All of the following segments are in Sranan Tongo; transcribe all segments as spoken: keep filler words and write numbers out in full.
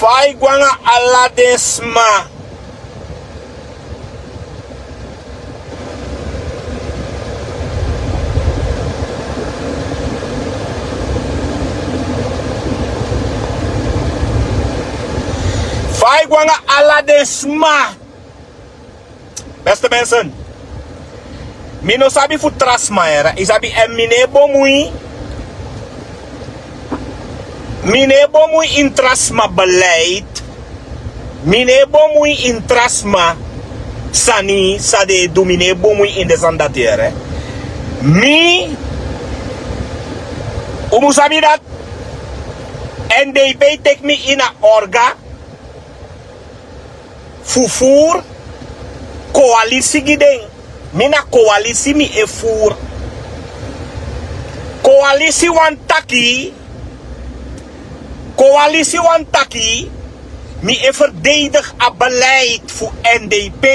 Fa i go nanga ala den sma? Fa i go nanga ala den sma? Beste mensen, mi no sabi fu tra sma, yere. I sabi, en mi no e bemui. Mi no e bemui ini tra sma beleid. Mi no e bemui ini tra sma sani san den e du. Mi no e bemui ini den sani dati, yere. Mi, un mus sabi dati N D P teki mi ini a orga fu furu koalisi gi den. Mi na koalisi mi e furu. Koalisi wani taki, koalisi wani taki mi e verdedig a beleid fu N D P.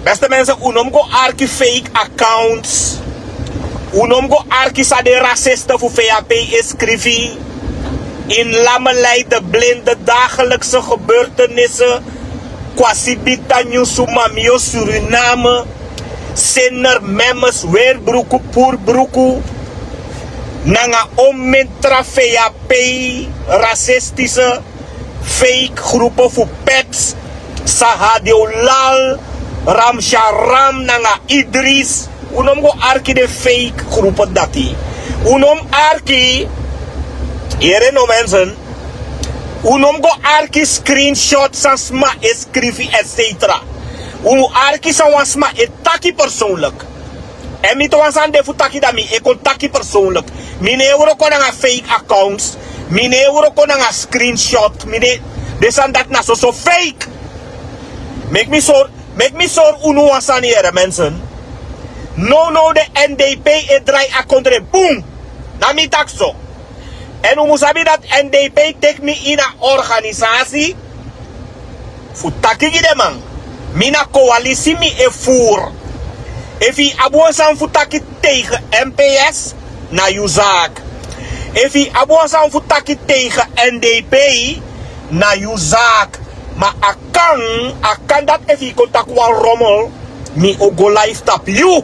Beste mensen, un no mus go arki fake accounts. Un no mus go arki san den racisten fu V A P e skrifi. In Lammerlei, de blinde dagelijkse gebeurtenissen. Kwasibita, Nyusu, Mamio, Suriname. Sinner, Memmes, Weerbroeku, Purbruk. Nanga omtrent tra V A P racistische fake groepen fu Peps, Sahadeo Lal, Ramsharam nanga Idris. Un no mus go arki den fake groepen dati. Un no mus arki, yere no mensen. Un no mus go arki screenshot san sma e skrifi, et cetera. Un mus arki san wan sma e taki persoonlijk. Èn mi te wan sani de fu taki, dan mi e kon taki persoonlijk. Mi no e wroko nanga fake accounts. Mi no e wroko nanga screenshot. Mi no e, den sani dati na soso fake. Meki mi sori, meki mi sori unu wan sani, yere mensen. Nownow de N D P e drai a kondre bun. Na mi taki so. Èn un mus sabi dati N D P teki mi ini a organisasi fu taki gi den man. Mi na koalisi mi e furu. Efu yu abi wan sani fu taki tegen M P S, na yu zaak. Efu yu abi wan sani fu taki tegen N D P, na yu zaak. Ma a kan, a kan dati efu yu kon taki wan rommel, mi o go live tapu yu.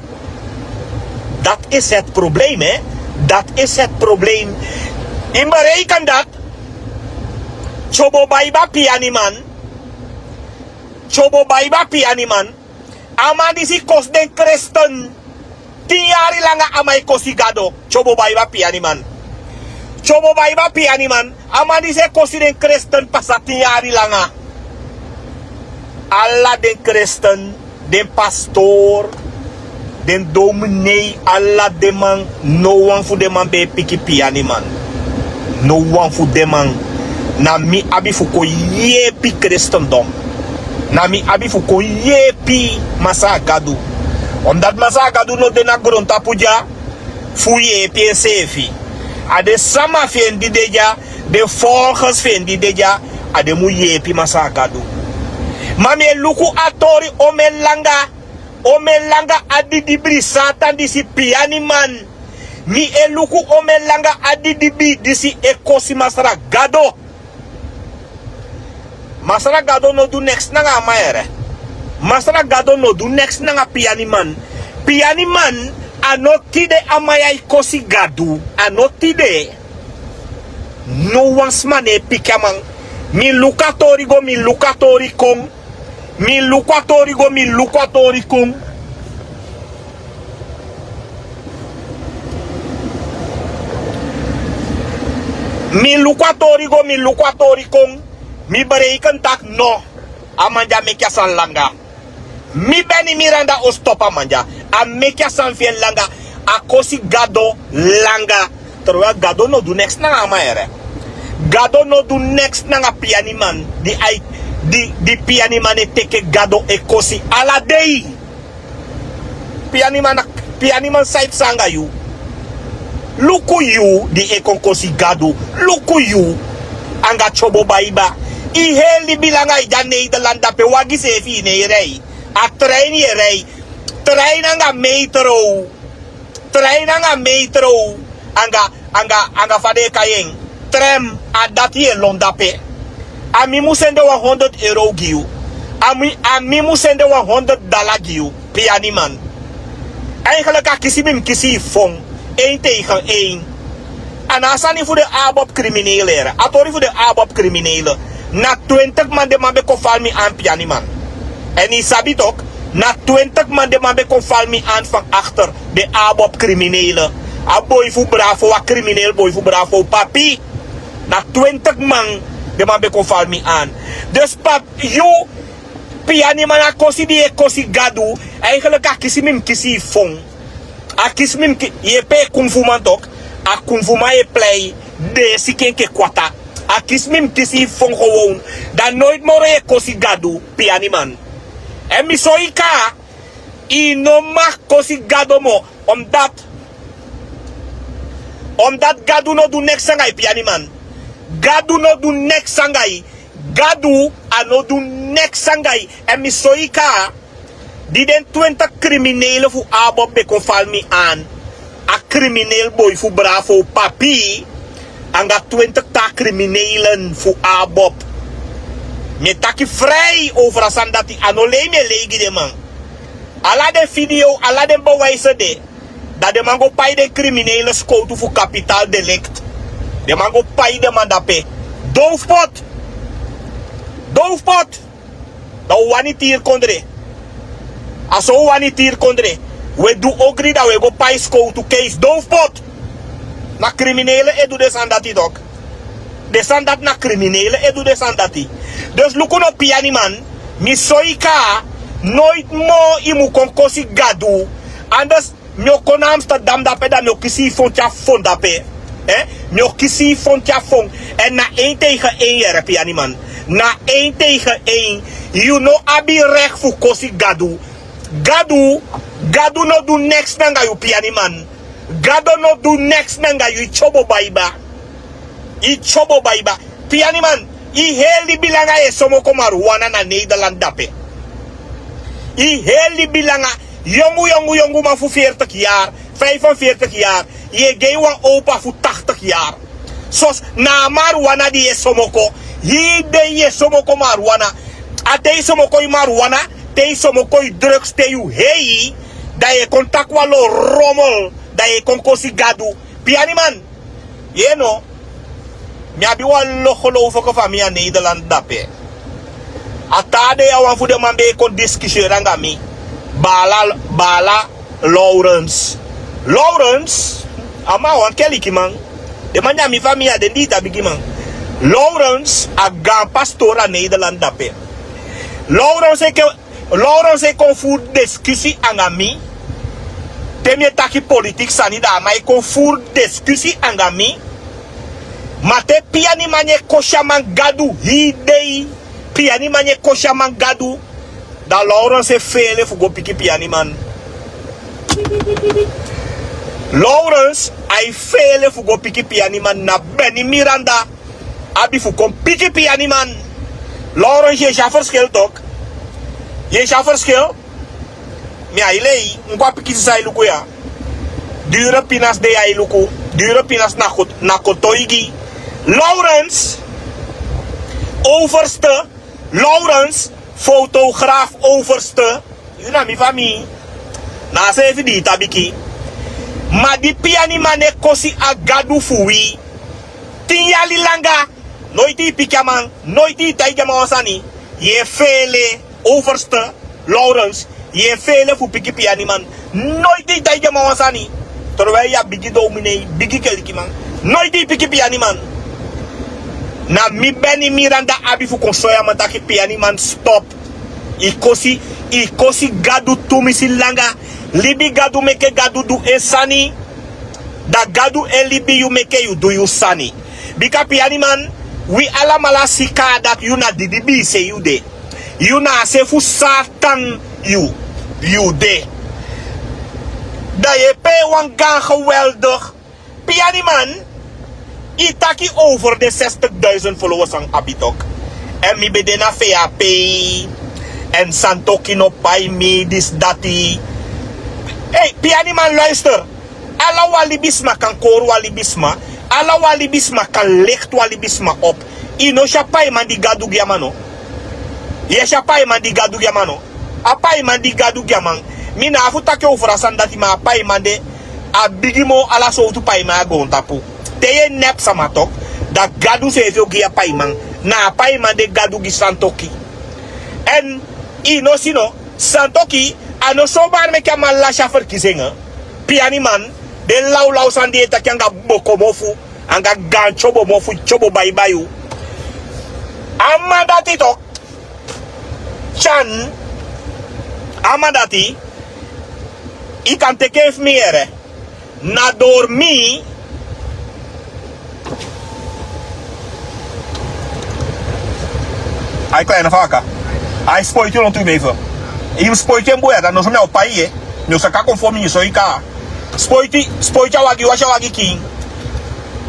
Dat is het probleem, hè. Dat is het probleem. Yu mus bereken dati Tyobo Baiba Pianiman. Tyobo Baiba Pianiman. A man disi kosi den kresten. Tin yari langa a man e kosi Gado. Tyobo Baiba Pianiman. Tyobo Baiba Pianiman. A man disi e kosi den kresten pasa tin yari langa. Ala den kresten, den pastor, den dominee, ala den man, no wan fu den man ben e piki Pianiman. No wan fu den man. Na mi abi fu kon yepi krestendom. Na mi abi fu kon yepi Masra Gadu. Omdat Masra Gadu no de na grontapu dya fu yepi enseefi. A den sama fi en di de dya, den volgers fi en di de dya, a den mu yepi Masra Gadu. Ma mi e luku a tori omen langa, omen langa a didibri Satan disi Pianiman. Mi e luku omen langa a didibri disi e kosi Masra Gado. Masra Gado no du neks nanga a man, yere. Masra Gado no du neks nanga Pianiman. Pianiman, a no tide a man ya e kosi Gadu. A no tide. No wan sma no e piki a man. Mi luku a tori go, mi luku a tori kon. Mi luku a tori go, mi luku a tori kon. Mi luku a tori go, mi luku a tori kon. Mi bereken taki no. A man dya meki a sani langa. Mi Benny Miranda o stop a man dya. A meki a sani fi en langa. A kosi Gado langa. Terwijl Gado no du neks nanga a man, yere. Gado no du neks nanga Pianiman. Di ai, di, di Pianiman e teke Gado e kosi ala dei. Pianiman, Pianiman, san e psa anga yu? Luku yu di e kon kosi Gadu. Luku yu anga Tyobo Baiba. Yu heri libi langa yu de a Nederland, dape wagi seefi yu no e rei. A trein yu e rei. Trein anga metro. Trein anga metro. Anga, anga, anga fa den e kai en. Trem, a dati yu e lon dape. A mi mu sende wan honderd euro gi yu. A mi a mi mu sende wan honderd dala gi yu. Pianiman. Eigenlijk a kisi mi mus kisi yu fon. Ein tegen ein. A na a sani fu den abob kriminele. A tori fu den abob kriminele. Na twintig man den man ben kon fali mi an, pianiman. Èn yu sabi toki, na twintig man den man ben kon fali mi an fan akter. Den abob kriminele. A boi fu bravo, a kriminele boi fu bravo, papi. Na twintig man den man ben kon fali mi an. Dus papi, yu, pianiman, a kosi di yu e kosi Gadu, eigenlijk a kisi mi mus kisi yu fon. A kisi mi mus kisi yu. Yu e pee kunfuman toki. A kunfuman yu e plei. Deesi kenke kwata. A kisi mi mus kisi yu fon gewoon. Dan noiti moro yu e kosi Gadu, pianiman. Èn mi soi kaa, yu no mag kosi Gado moo. Omdat omdat Gadu no du neks anga yu, pianiman. Gadu no du neks anga yu. Gadu a no du neks anga yu. Èn mi soi kaa, di den twintig kriminele fu abob ben kon fali mi an. A kriminele boi fu bravo, papi, anga twintig taa kriminelen fu abob. Mi e taki frei over a sani dati. A no lei mi e lei gi den man. Ala den video, ala den bewijse de. Dan den man go pai den kriminele skowtu fu kapitaal delikt. Den man go pai den man dape. Dowfpot. Dowfpot. Dan un wani tiri kondre. A so un wani tiri kondre. Un e du ogri dan un e go pai skowtu keisi. Dowfpot. Na kriminele e du den sani dati toki. Den sani dati na kriminele e du den sani dati. Dus luku no, pianiman. Mi soi kaa, noiti moo yu mu kon kosi Gadu. Anders mi o kon na Amsterdam dape, dan mi o kisi yu fon te a fon dape. Mi o kisi yu fon te a fon. Èn na ein tegen ein, yere, pianiman. Na ein tegen ein. Yu no abi rek fu kosi Gadu. Gadu, Gadu no du neks nanga yu, pianiman. Gado no du neks nanga yu, yu tyobo baiba. Yu tyobo baiba. Pianiman, yu heri libi langa yu e somoko mariwana na Nederland dape. Yu heri libi langa, yongu, yongu, yongu man fu veertig yari, vijfenveertig yari. Yu e gi wan opa fu tachtig yari. Soso na a mariwana di yu e somoko. Hii dei yu e somoko mariwana. A te yu somoko yu mariwana, te yu somoko yu drugs, te yu hei, dan yu e kon taki wan lo romel, dan yu e kon kosi Gadu. Pianiman, yu e no, mi abi wan lo gelowfeke famii a Nederland dape. A taa dei a wan fu den man ben e kon diskiseri anga mi. Baala, baala Lawrence. Lawrence, a man a wan kelikiman. Den man de a mi famii, a den di yu tabigiman. Lawrence a gaan pastori a Nederland dape. Lawrence enke Lawrence e kon furu diskusi anga mi. Te mi e taki politiki sani, dan a man e kon furu diskusi anga mi. Ma te pianiman e kosi a man Gadu hii dei, pianiman e kosi a man Gadu, dan Lawrence e feele fu go piki pianiman. Lawrence ai feele fu go piki pianiman. Na Benny Miranda abi fu kon piki pianiman. Lawrence, yu e si a ferskil toki? Yu e si a ferskil? Mi ai lei, mi kon a piki san yu e luku ya. Duru pinas de yu e luku. Duru pinas na kotoigi. Lawrence, overste. Lawrence, fotograaf, overste. Yu na mi famii. Na a seefi di yu tabiki. Ma di pianiman e kosi a Gadu fu wi tin yali langa, noiti yu piki a man, noiti yu taigi a man wan sani. Yu e feele, overste Lawrence, yu e feele fu piki pianiman. Noiti yu taigi a man wan sani. Terwijl yu a bigi dominee, bigi kelikiman, noiti yu piki pianiman. Na mi Benny Miranda abi fu kon soi a man taki pianiman stop. Yu kosi, yu kosi Gadu tumisi langa. Libi Gadu, meke Gadu du en sani. Dan Gadu e libi yu, meke yu du yu sani. Bika pianiman, wi alamala si kaa dati yu na didibii se yu de. Yu na a se fu Satan yu, yu de. Dan yu e pee wan gaan geweldig. Pianiman, yu taki over den zestig duizend followers san mi abi toki. Èn mi ben de na V A P. Èn Santoki no pai mi, disi dati. Ei, pianiman, luister. Ala wan libisma kan kori wan libisma. Ala wan libisma kan lekti wan libisma op. I no si a paiman di Gadu gi a man no? Yu e si a paiman di Gadu gi a man no? A paiman di Gadu gi a man. Mi na a fu taki owfra sani dati, ma a paiman de a bigi moo ala sowtu paiman a goontapu. Te yu e nepi sama toku, da Gadu seefi o gi yu a paiman. Na a paiman de Gadu gi Santoki. Èn i no si no, Santoki, a no somari meke a man lasi a ferkisi en. Pianiman, den lawlaw sani di yu e taki anga bokomofu, anga gaan tyobo mofu, tyobo baibai yu. A man dati toku, Tyan, a man dati, i kan teki en fu mi yere. Na dori mi. Ai, kleine faka. Ai, spoiti lontu mi even. I spoiti en bun ya, dan no so mi o pai ye. Mi o saka kon fu mi, so i ka. Spoiti, spoiti a wagi, wasi a wagi kin.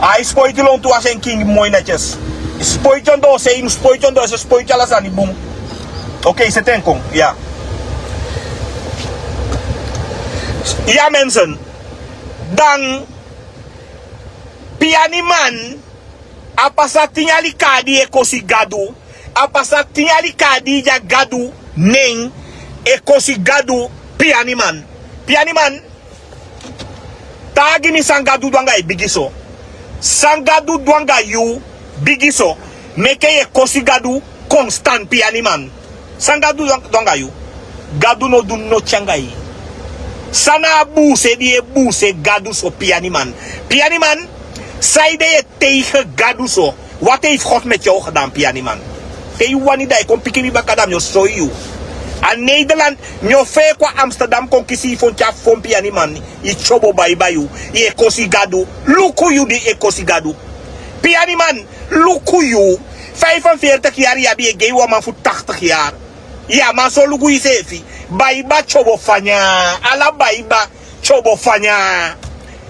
Ai, spoiti lontu, wasi en kin moi netjes. Spoiti en doose, i spoiti en doose, spoiti ala sani bun. Oké, seti en kon, ya. Ya, mensen. Dan, Pianiman, a pasa tin yali kaba di e kosi Gadu. A pasa tin yali kaba di a Gadu nen e kosi Gadu, Pianiman. Pianiman, taigi mi san Gadu du anga yu bigi so. San Gadu du anga yu bigi so. Meke yu e kosi Gadu konstan, Pianiman. San Gadu du anga yu? Gadu no du noti anga yu. San na a buuse di yu e buuse Gadu so, Pianiman? Pianiman, saide yu e teige Gadu so? Wat heeft God met jou gedaan, Pianiman? Te yu wani, da yu kon piki mi baka, da mi o soi yu. A Nederland, mi o feti kon a Amsterdam kon kisi yu fu a fon, Pianiman. Yu tyobo baibai yu. Yu e kosi Gadu. Luku yu di e kosi Gadu. Pianiman, luku yu. Vijfenveertig yari yu abi, yu e gei wan man fu tachtig yari. Ya, ma so luku yuseefi. Baiba tyobo fanya. Ala baiba tyobo fanya.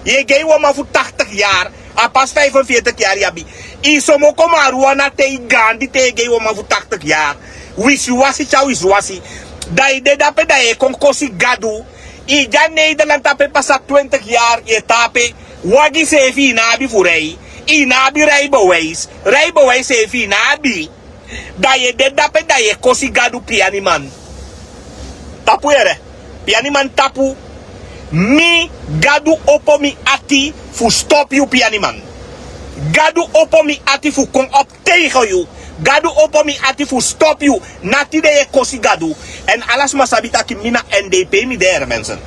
Yu e gei wan man fu tachtig yari. A pasi vijfenveertig yari yu abi. I somoko marijuana te i gaandi te yu e gei wan man fu tachtig yari. Wisiwasi, tya wisiwasi. Da i de dape, da yu e kon kosi Gadu. I de a Nederland tapu e pasa twintig yari, yu e tan ape. Wagi seefi i no abi fu rei. I no abi rijbewijs. Rijbewijs seefi i no abi. Da yu e de dape, da yu e kosi Gadu, Pianiman. Tapu yere. Pianiman, tapu. Mi, Gadu opo mi ati fu stop yu, Pianiman. Gadu opo mi ati fu kon op tegen yu. Gadu opo mi ati fu stop yu. Na tide yu e kosi Gadu. Èn ala sma sabi taki mi na N D P mi de, yere, mensen.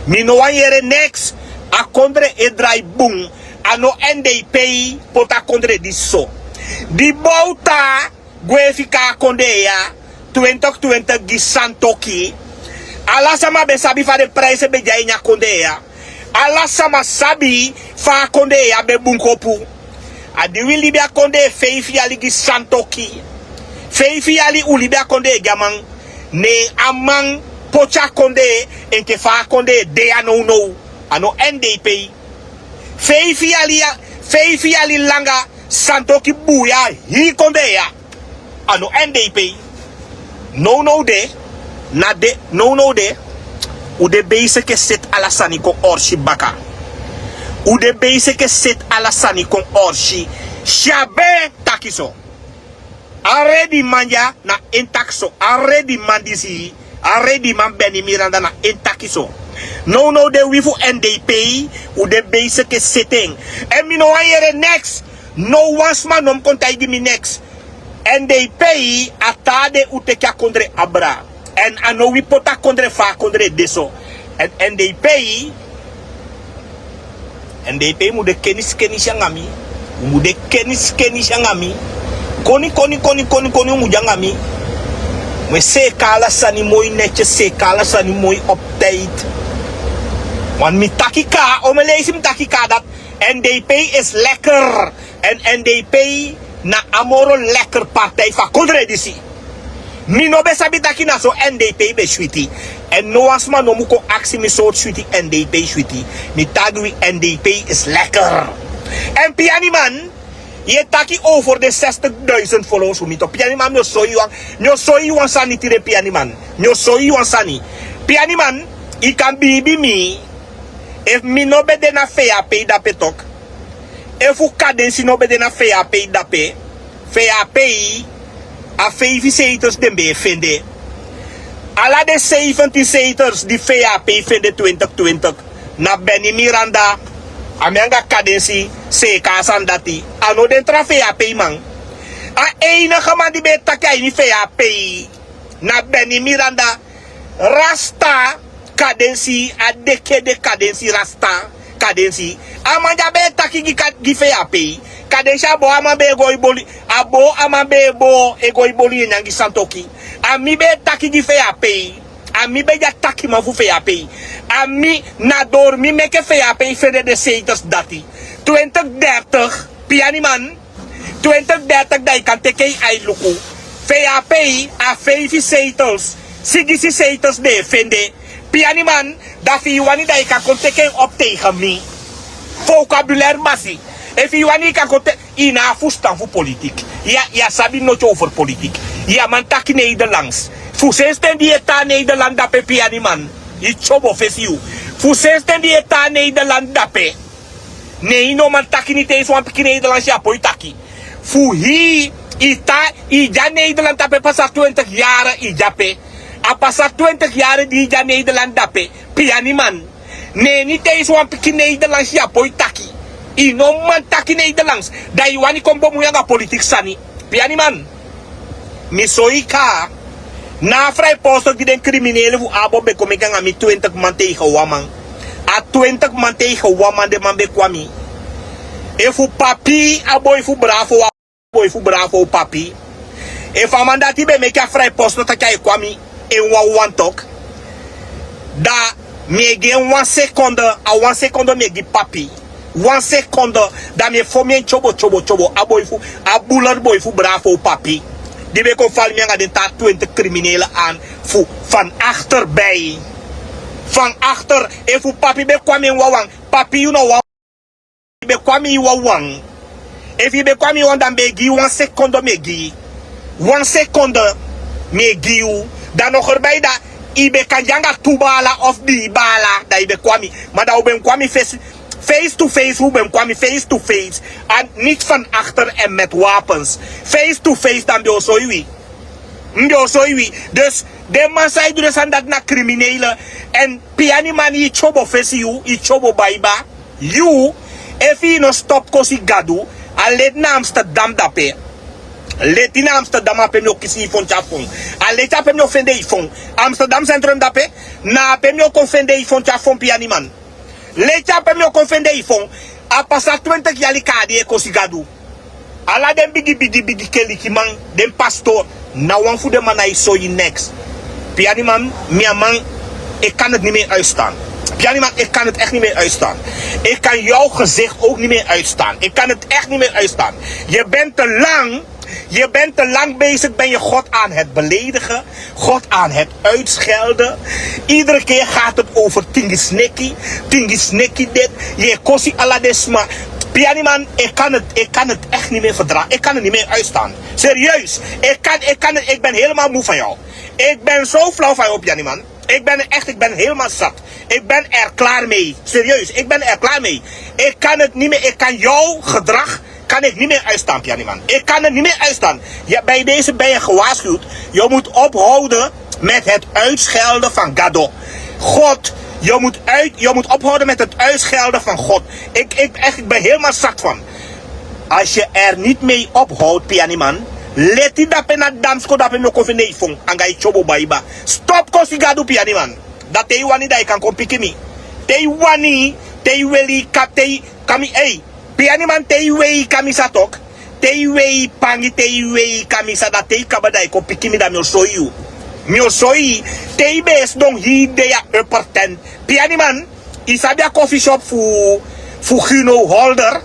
Mi no wani yere neks. A kondre e drai bun. A no N D P poti a kondre disi so. Di Bouta gwe fika a kondee ya, twintig twintig gi Santoki. Ala sama ben sabi fa den prijse ben de a ini a kondee ya. Ala sama sabi fa a kondee ya ben bunkopu. A di wi libi a kondee feifi yali gi Santoki. Feifi yali un libi a kondee gi a man. Ne a man poti a kondee enke fa a kondee de ya nownow. A no N D P. Feifi yali ya, feifi yali langa Santoki buuya hii kondee ya. A no N D P. Nownow de, na de, nownow de. Un de beisi enke seti ala sani kon orsi baka. Un de beisi enke seti ala sani kon orsi. Syabe taki so. A rediman ya na en taki so. A rediman disi, a rediman Beni Miranda na en taki so. Nownow de wi fu N D P, un de beisi enke seti en. Èn mi no wani yere neks. No wan sma no mu kon taigi mi neks. N D P, a taa de un teki a kondre abra. Èn a no wi poti a kondre fa a kondre de so. Èn N D P, N D P mu de kenisi kenisi anga mi. Un mu de kenisi kenisi anga mi. Koni, koni, koni, koni, koni, un mu de anga mi. Mi e seeka ala sani moi netjes, seeka ala sani moi op tijd. Want mi taki kaa, o mi leisi mi taki kaa dati. N D P is lekker. Èn N D P na a moro lekker partij fu a kondre disi. Mi no ben sabi taki na so N D P ben switi. Èn no wan sma no mu kon aksi mi sortu switi N D P switi. Mi taigi wi, N D P is lekker. Èn Pianiman, yu e taki over den zestigduizend followers fu mi toch. Pianiman, mi o soi yu wan, mi o soi yu wan sani tide, Pianiman. Mi o soi yu wan sani. Pianiman, yu kan biibi mi. Efu mi no ben de na V H P dape toch. Efu kadensi no ben de na fei a pei dape, fei a pei a feifi seitels den ben e fende. Ala den seifentin seitels di fei a pei fende twintik twintik, na beni miranda, a mi anga kadensi seeka a sani dati. A no den tra fei a pei man. A einige man di ben e taki a ini fei a pei na beni miranda. Rasta kadensi, a dekede kadensi, rasta kadensi. A man di a ben e taki gi fei a pei. Kadensi a bo a man ben e go iboli, a bo a man ben e bo e go iboli en nangi santoki. A mi ben e taki gi fei a pei. A mi ben de a takiman fu fei a pei. A mi na dori mi meke fei a pei fende den seitels dati. Twintik dertig, pianiman. Twintik dertig dan yu kan teke yu ai luku. Fei a pei a feifi seitels, sigisi seitels den e fende. Pianiman, dan fu yu wani dan yu kan kon teke en op tegen mi. Vokabuler basi. Efu yu wani yu kan kon teke, yu na a fustan fu politik. Yu a sabi noti over politik. Yu a man taki nederlands. Fu sensi ten di yu e tan nederland dape pianiman. Yu tyobo fesi yu. Fu sensi ten di yu e tan nederland dape. Ne yu no man taki niti esi wan pikin nederlands yu a poi taki. Fu hii, yu tan, yu de a nederland dape pasa twintik yari yu de ape. A pasa twintik yari di yu de a nederland dape. Pianiman. Ne niti esi wan pikin nederlands yu a poi taki. Yu no man taki nederlands dan yu wani kon bemui anga politik sani. Pianiman. Mi soi kaa. Na a frai posto gi den kriminele fu abo ben kon meki anga mi twintik man tegen wan man. A twintik man tegen wan man den man ben kon a mi. Efu papi a boi fu bravo a boi fu bravo papi. Efu a man dati ben meki a frai posto taki a e kon a mi en wan wan tok, dan mi e gi en wan sekonde. A wan sekonde mi e gi papi. Wan sekonde. Dan mi e fon mi en tyobo tyobo tyobo a boi fu a buler boi fu bravo papi, di ben kon fali mi anga den taa twintik kriminele an fu fan akter bij. Fan akter. Efu papi ben kon a mi en wawan, papi yu no wan. Yu ben kon a mi yu wawan. Efu yu ben kon a mi yu wawan dan mi ben e gi yu wan sekonde mi e gi yu. Wan sekonde mi e gi yu. Dan no gerbai dan yu ben kan de anga tu baala of dii baala dan yu ben kon a mi. Ma dan un ben kon a mi fesi. Face to face un ben kon a mi face to face. An niti fan akter èn meti wapens. Face to face dan mi ben o soi wi. Mi ben o soi wi. Dus den man san e du den sani dati na kriminele. Èn pianiman yu tyobo fesi yu yu tyobo baiba. Yu, efu yu no stop kosi gadu. A leti na amsterdam dape. Leti na amsterdam ape mi o kisi yu fon tyafon. A leti ape mi o fende yu fon. Amsterdam sentrum dape. Na ape mi o kon fende yu fon tyafon pianiman. Leti ape mi o kon fende yu fon. A pasa twintik yali kaa di e kosi gadu. Ala den bigi bigi bigi kelikiman, den pastor, na wan fu den man na e soi neks. Pianiman, mi a man. Ik kan het niet meer uitstaan. Pianiman, ik kan het echt niet meer uitstaan. Ik kan jouw gezicht ook niet meer uitstaan. Ik kan het echt niet meer uitstaan. Je bent te lang. Je bent te lang bezig ben je God aan het beledigen, God aan het uitschelden. Iedere keer gaat het over tingisneki, tingisneki dit. Je kosi aladesma. Pianiman, ik kan het, ik kan het echt niet meer verdragen. Ik kan het niet meer uitstaan. Serieus. Ik kan, ik kan het, ik ben helemaal moe van jou. Ik ben zo flauw van jou, Pianiman. Ik ben echt, ik ben helemaal zat. Ik ben er klaar mee. Serieus, ik ben er klaar mee. Ik kan het niet meer, ik kan jouw gedrag kan ik niet meer uitstaan, Pianiman. Ik kan het niet meer uitstaan. Ja, bij deze ben je gewaarschuwd. Je moet ophouden met het uitschelden van Gado. God, je moet, uit, je moet ophouden met het uitschelden van God. Ik, ik, echt, ik ben helemaal zat van. Als je er niet mee ophoudt, Pianiman, leti dape na damsko dape mi o kon fende yu fon anga yu tyobo baiba. Stop kosi gadu, Pianiman. Dan te yu wani dan yu kan kon piki mi. Te yu wani, te yu weli, ka, te yu kami ei. Pianiman, te yu wei kamisa tok. Te yu wei pangi, te yu wei kamisa, dan te yu kaba dan yu kon piki mi dan mi o soi yu. Mi o soi yu. Te yu ben e sidon hii dei a upper tent. Pianiman, yu sabi a coffee shop fu, fu Gino Holder.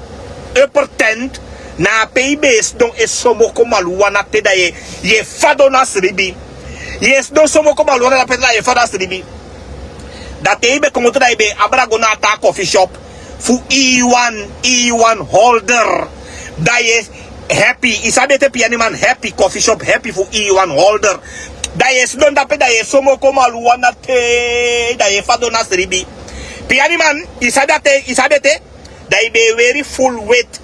Upper tent. Na ape yu ben e sidon e somoko maluwan na te dan yu e, yu e fadon na sribi. Yu e sidon somoko maluwan na ape dan yu e fadon na sribi. Dan te yu ben komoto dan yu ben e abra go na a taa coffee shop fu Iwan, Iwan Holder. Dan yu e happy. Yu sabi ete, Pianiman, happy, coffee shop happy fu Iwan Holder. Dan yu e sidon dape dan yu e somoko maluwan na te dan yu e fadon na sribi. Pianiman, yu sabi ete, yu sabi ete. Dan yu ben e weri full wit.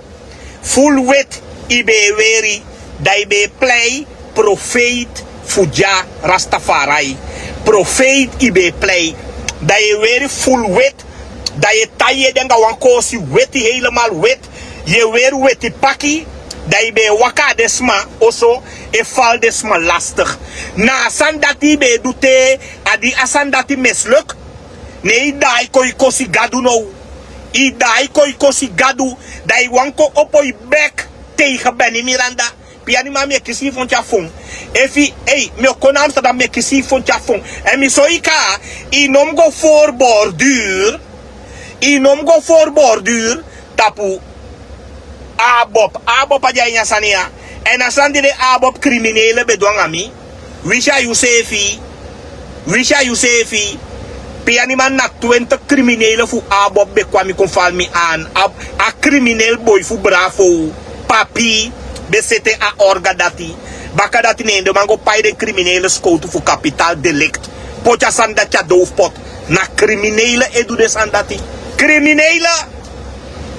Ful wit i ben e weri, dan i ben e plei profeiti fu dya, Rastafari. Profeiti i ben e plei. Dan i e weri ful wit, dan i e tan i ede anga wan koosi weti, helemal weti. I e weri weti paki, dan i ben e waka na den sma oso, e fali den sma lastig. Na a sani dati i ben e du te, a di a sani dati misluk, ne i daai kon i kosi Gadu now. I daai kon i kosi Gadu, dan i wani kon opo i bek tegen Benny Miranda. Pianiman, mi e kisi i fu a fon. Efu, ei, mi o kon na Amsterdam, mi e kisi i fu a fon. Èn mi sori kaba, i no mus go voorborduur. I no mus go voorborduur tapu ABOP. ABOP a de a ini a sani ya. Èn a sani di den ABOP kriminele ben du anga mi. Wisi a yu seefi. Wisi a yu seefi. Pianiman, na twintig kriminele fu ABOP ben kon na mi kon fali mi an. A, a kriminel boi fu Bravo, Papi, ben seti a orga dati. Baka dati, ne den man go pai den kriminele skowtu fu kapitaal delict. Poti a sani dati a dowfpot. Na kriminele e du den sani dati. Kriminele.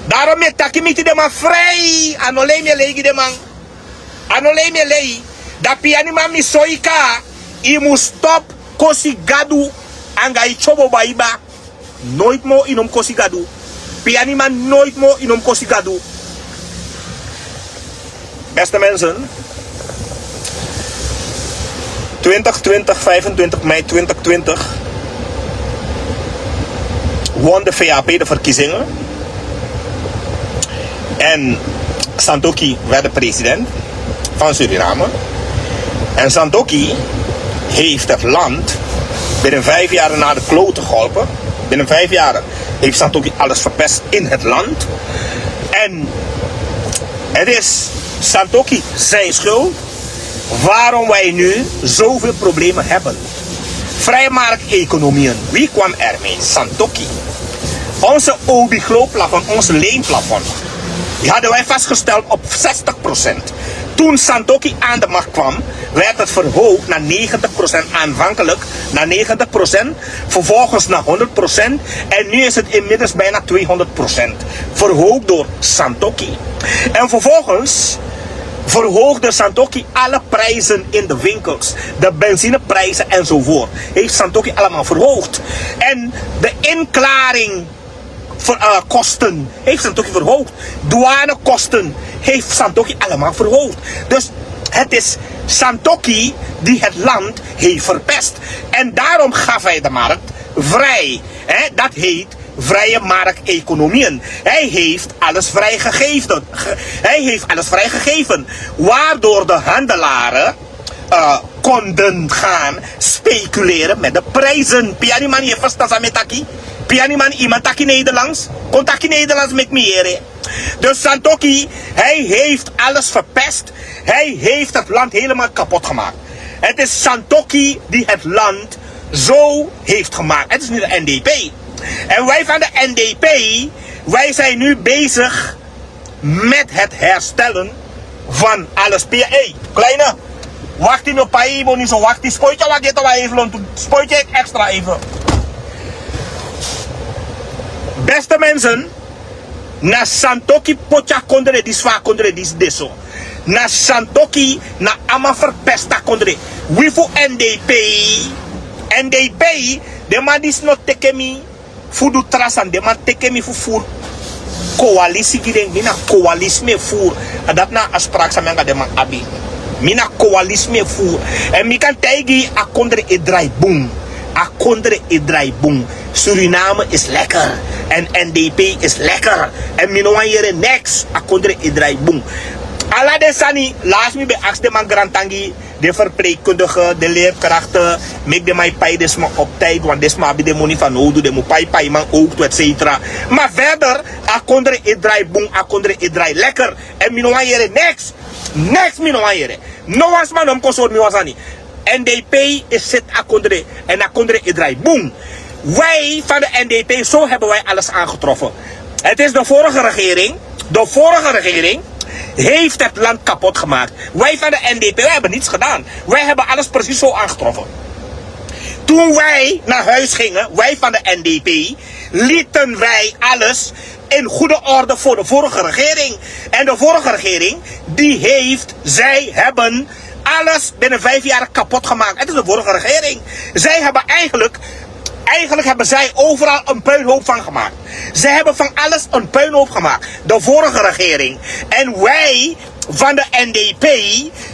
Daarom mi e taki miti den man frei. A no lei mi e lei gi den man. A no lei mi e lei. Da pianiman, mi sori kaba, i mus stop kosi Gadu anga i tyobo baiba. Nooit moo i no mus kosi Gadu. Pianiman, nooit moo i no mus kosi Gadu. Beste mensen, twintig twintig, vijfentwintig mei twintig twintig won de V H P de verkiezingen. En Santokhi werd de president van Suriname. En Santokhi heeft het land binnen vijf jaar naar de kloten geholpen. Binnen vijf jaar heeft Santokhi alles verpest in het land. En het is Santokhi zijn schuld waarom wij nu zoveel problemen hebben. Vrije markteconomieën, wie kwam er mee? Santokhi. Onze obligatieplatform, ons leenplatform, die hadden wij vastgesteld op zestig procent. Toen Santokhi aan de macht kwam, werd het verhoogd naar negentig procent, aanvankelijk naar negentig procent, vervolgens naar honderd procent en nu is het inmiddels bijna tweehonderd procent. Verhoogd door Santokhi. En vervolgens verhoogde Santokhi alle prijzen in de winkels, de benzineprijzen enzovoort. Heeft Santokhi allemaal verhoogd. En de inklaring, eh, kosten heeft Santokhi verhoogd. Douanekosten heeft Santokhi allemaal verhoogd. Dus het is Santokhi die het land heeft verpest. En daarom gaf hij de markt vrij. Hè, dat heet vrije markteconomieën. Hij heeft alles vrijgegeven. Ge-, hij heeft alles vrijgegeven. Waardoor de handelaren, eh, konden gaan speculeren met de prijzen. Pianiman, yu e ferstan san mi e taki? Pianiman, yu man taki Nederlands? Kon taki Nederlands, meki mi yere. Dus Santokhi, hij heeft alles verpest. Hij heeft het land helemaal kapot gemaakt. Het is Santokhi die het land zo heeft gemaakt. Het is niet de N D P. En wij van de N D P, wij zijn nu bezig met het herstellen van alles. P A, kleine, wakti no pai, boni so wakti, spoitje wat dit, wat even lontu, spoitje extra even. Beste mensen, na Santokhi poti a kondre disi fu a kondre disi de so. Na Santokhi, na a man verpest a kondre. Wi fu N D P, N D P, den man disi no teke mi fu du tra sani, den man teke mi fu furu coalitie gi den. Mi na coalitie mi e furu. A dati na a afspraak san mi anga den man abi. Mi na coalitie mi e furu. Èn mi kan taigi yu, a kondre e drai bun. A kondre e drai bun. Suriname is lekker. En N D P is lekker. En mi no wani yere niks. A kondre e drai bun. Ala den sani, last mi ben aksi den man grantangi, den verpleegkundige, den leerkrachten, meki den man e pai den sma op tijd, want den sma abi den moni fanowdu, den mu pai paiman ook, et cetera. Maar verder, a kondre e drai bun, a kondre e drai lekker. En mi no wani yere niks. Niks mi no wani yere. No wan sma no mu kon sori mi wan sani. N D P e seti a kondre, en a kondre e drai bun. Wij van de N D P, zo hebben wij alles aangetroffen. Het is de vorige regering, de vorige regering heeft het land kapot gemaakt. Wij van de N D P, wij hebben niets gedaan. Wij hebben alles precies zo aangetroffen. Toen wij naar huis gingen, wij van de N D P, lieten wij alles in goede orde voor de vorige regering. En de vorige regering, die heeft, zij hebben alles binnen vijf jaar kapot gemaakt. Het is de vorige regering. Zij hebben eigenlijk, eigenlijk hebben zij overal een puinhoop van gemaakt. Zij hebben van alles een puinhoop gemaakt. De vorige regering. En wij van de N D P,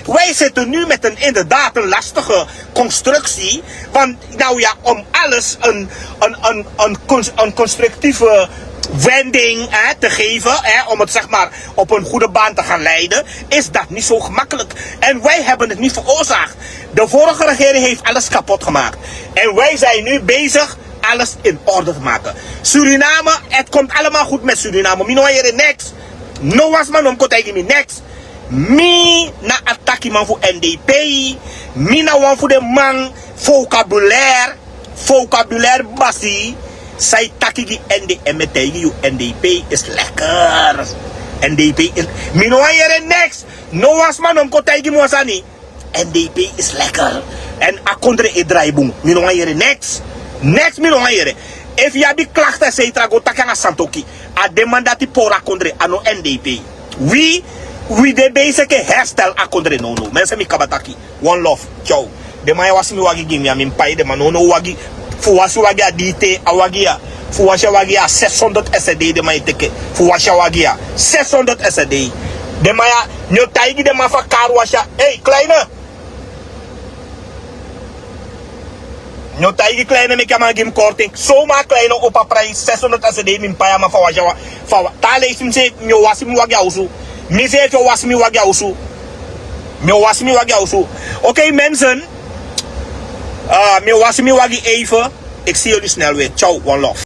wij zitten nu met een inderdaad een lastige constructie. Want nou ja, om alles een, een, een, een, cons- een constructieve wending hè, te geven, hè, om het zeg maar op een goede baan te gaan leiden, is dat niet zo gemakkelijk. En wij hebben het niet veroorzaakt. De vorige regering heeft alles kapot gemaakt. En wij zijn nu bezig alles in orde te maken. Suriname, het komt allemaal goed met Suriname. Mi no wan yere niks. No wan sma no mus kon taigi mi niks. Mi na a takiman fu N D P. Mi na wan fu den man. Vocabulaire, vocabulaire basi. San e taki gi N D P, mi e taigi yu, N D P is lekker. N D P is, mi no wan yere niks. No wan sma no mus kon taigi mi wan sani. N D P is lekker. En a kondre e drai bun. Mi no wan yere niks. Niks mi no wan yere. Efu yu abi klachten et cetera, go taki nanga Santoki. A den man dati pori a kondre, a no N D P. Wi, wi de bezig e herstel a kondre nownow. Mensen, mi kaba taki. One love. Ciao. Den man ya wasi mi wagi gi mi, a mi mus pai den man. Nownow wagi, fu wasi wagi a dite, a wagi ya. Fu wasi a wagi ya, zeshonderd S D den man e teke. Fu wasi a wagi ya, zeshonderd S D. Den man ya, mi o taigi den man fu a kari wasi ya. Hey, Kleine. Mi o taigi Kleine meki a man gi mi korting. Zomaar Kleine opo a prijs, zeshonderd S D, mi mus pai a man fu a wasi a wa-, fu a wa-, te a leisi mi seefi, mi o wasi mi wagi a osu. Mi seefi o wasi mi wagi a osu. Mi o wasi mi wagi a osu. Oké, mensen. Ah, mi o wasi mi wagi even. Ik zie jullie snel weer. Ciao, one love.